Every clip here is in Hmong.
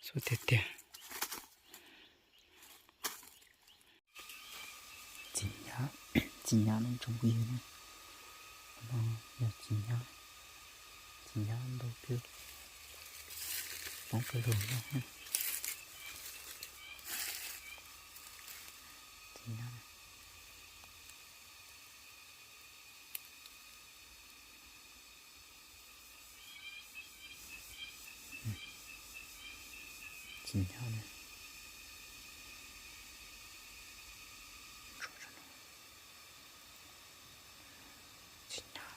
Txhua tiag tiag. Txiv nyab, txiv nyab no tsoom phooj ywg na, no yog txiv nyab, txiv nyab ntau kawg, poob pawg lug no. Txiv nyab, txiv nyab, txiv nyab.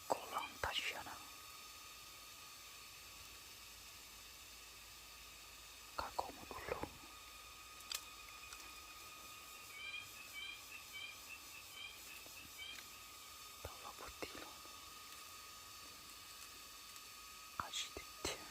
Kaus los tag siab na. Kaus mus du lug. Tau los puag tim los. Qab zib tiag tiag.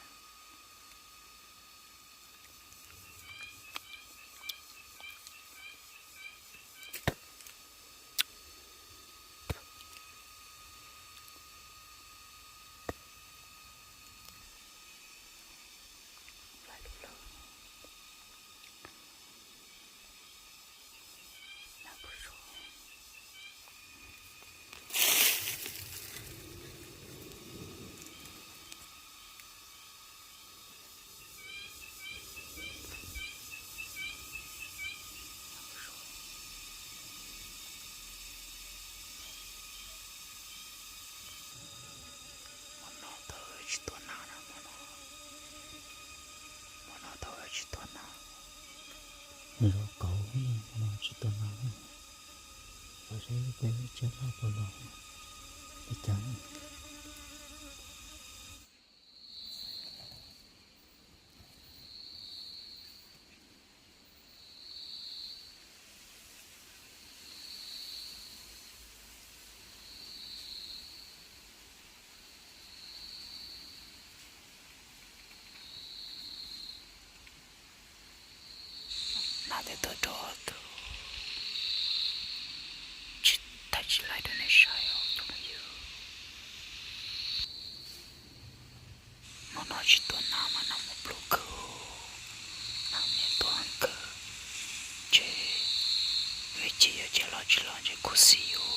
Hmo no tau tsis tuaj na. Hmo no tau tsis tuaj na. Zov kauv, hmo no tsis tuaj na. Los saib peb tsiaj loj puas los li cas. Nag twb tuaj rau tus tsis thaij tsis laib rau nej saib os cov phooj ywg. Hmo no tsis tuaj nag mas nag mus pluj kawg, nag me tuaj kawg, ntshe ib chim yuav tsiaj los tsis los ntshe khuv xim yus.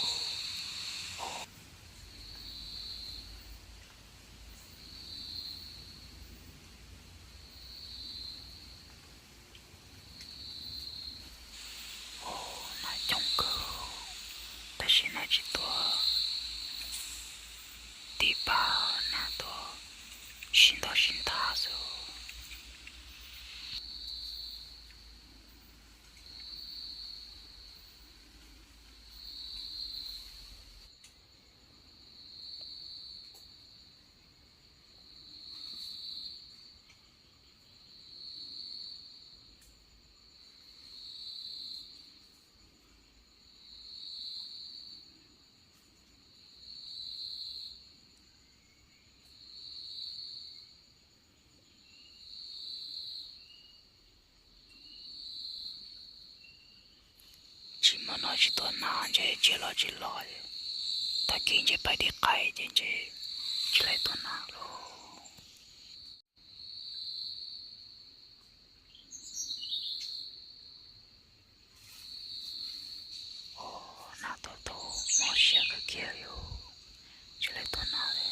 Nag coob kawg, tab sis nag tsis tuaj, tib pab nag tuaj sib ntaus sib ntaus xwb. Tsis hmo no tsis tuaj nag ntshe tsiaj los tsis los, tag kis ntshe pais tiv qais ces ntshe tsis laib tuaj nag lauj. Nag tuaj thaum mob siab kawg kiag li, tsis laib tuaj nag li.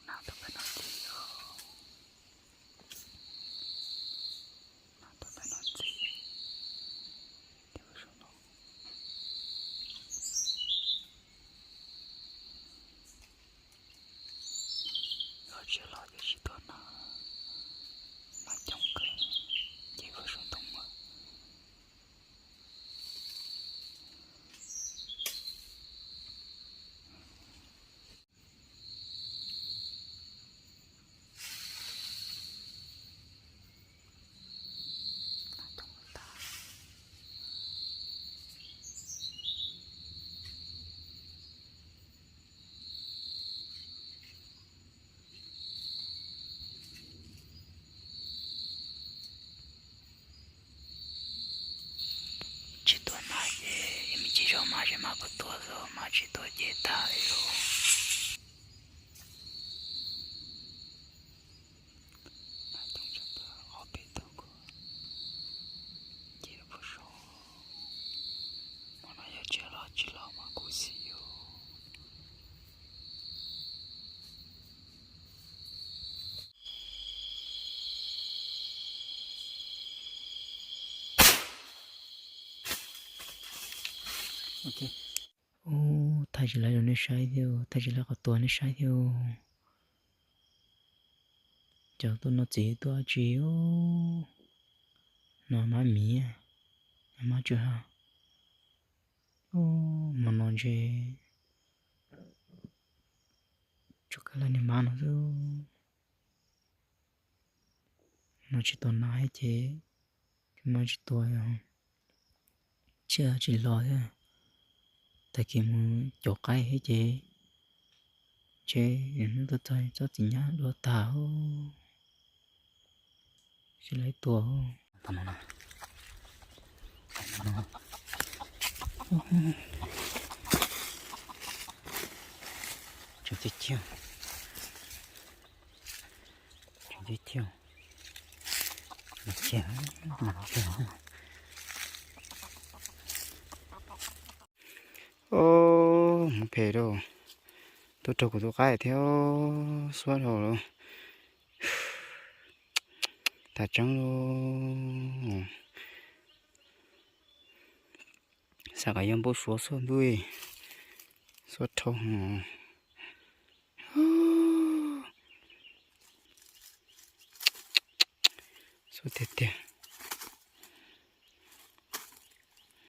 Nag tuaj pem no ntxiv os. Nag tuaj pem no ntxiv. Ces ua saum no. Los tsis los ces tsis tuaj nag, nag coob kawg, ces ua saum ntoo mas. Cov mas ces mas puas tuag xwb, mas tsis tuag ces tag li lauj. Ob peb tug kuj ces puas so, hmo no yog tsiaj los tsis los mas kuv xim yus. Ub, thaij tsis laib rau nej saib thiab, thaij tsis laib qhov tuag nej saib thiab. Cov tuaj noj txiv tuaj dab tsi, no mab miv, mab tsw ha. Hmo no ntshe tsuas kaw lawm niag mab no xwb. No tsis tuag na thiab ces, tsis mab tsis tuag, tsiaj tsis los thiab. Tag kis mus caum qaib thiab ces, ntshe hnub tuaj txog tsob txiv nyab dua tag, tsis laib tua. Ub, hmoov phem lauj, tuaj raug kuv tus qaib thiab, xuab dhau lawm. Tag tseeb lauj. Xav kom yog npau suav xuab ntuj, xuab dhau. Xuab tiag tiag.